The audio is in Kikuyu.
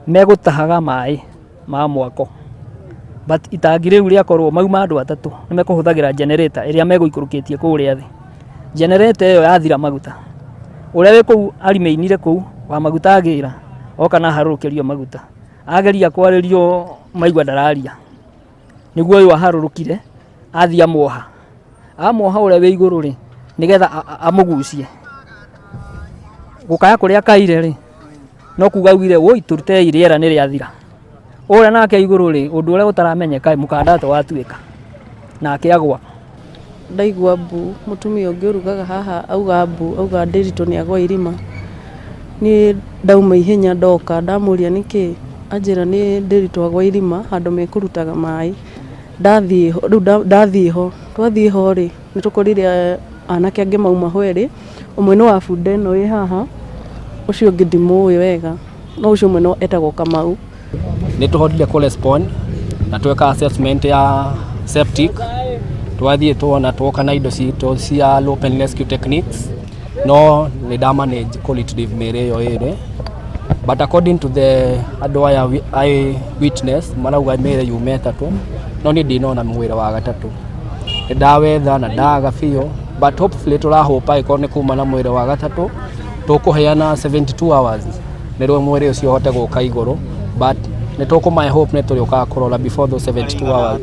Megũtahaga maĩ ma mwako but itangi rĩu rĩakorwo mauma andũ atatũ nĩ mekũhũthagĩra generator ĩrĩa megũikũrũkĩtie kũrĩa thĩ. Generator ĩyo yathira maguta, ũrĩa wĩ kũu arimĩinire kũu wa maguta agĩra oka na aharũrũkĩrio maguta. Ageria kwarĩrio maigua ndararia, nĩguo ũyũ aharũrũkire athiĩ amuoha. Amuoha ũrĩa wĩ igũrũ rĩ, nĩgetha amũgucie. Gũkaya kũrĩa akaire rĩ, no kuga augire woi tũrutei rĩera nĩ rĩathira. Ũrĩa nake igũrũ rĩ, ũndũ ũrĩa ũtaramenyeka mũkanda watuĩka, nake agwa. Ndaigua mbu, mũtumia ũngĩ ũrugaga haha auga mbu, auga Ndĩritũ nĩ agwa irima. Niĩ ndauma ihenya ndoka, ndamũria nĩkĩ, anjĩra nĩ Ndĩritũ agwa irima handũ mekũrutaga maĩ. Ndathiĩ ho, rĩu ndathiĩ ho, twathiĩ ho rĩ, nĩ tũkorire anake angĩ mauma ho erĩ, ũmwe nĩ wa bunda ĩno ĩ haha, ũcio ũngĩ ndimũĩ wega, no ũcio ũmwe etagwo Kamau. Nĩ tũhotire kũ respond na tweka assessment ya septic, twathiĩ tuona twoka na indo citũ cia rope and rescue techniques, no nĩ nda manage kũ retrieve mĩĩrĩ ĩyo ĩrĩ, but according to the andũ aya eye witness marauga mĩĩrĩ yuma ĩtatũ, no niĩ ndinona mwĩrĩ wa gatatũ. Nĩ ndawetha na ndaga biũ, but hopefully tũrahope angĩkorwo nĩ kuma na mwĩrĩ wa gatatũ, tũkũheana 72 hours nĩrĩo mwĩrĩ ũcio ũhote gũka igũrũ, but nĩ tũkũmahe hope nĩ tũrĩũkaga kũrora before those 72 hours.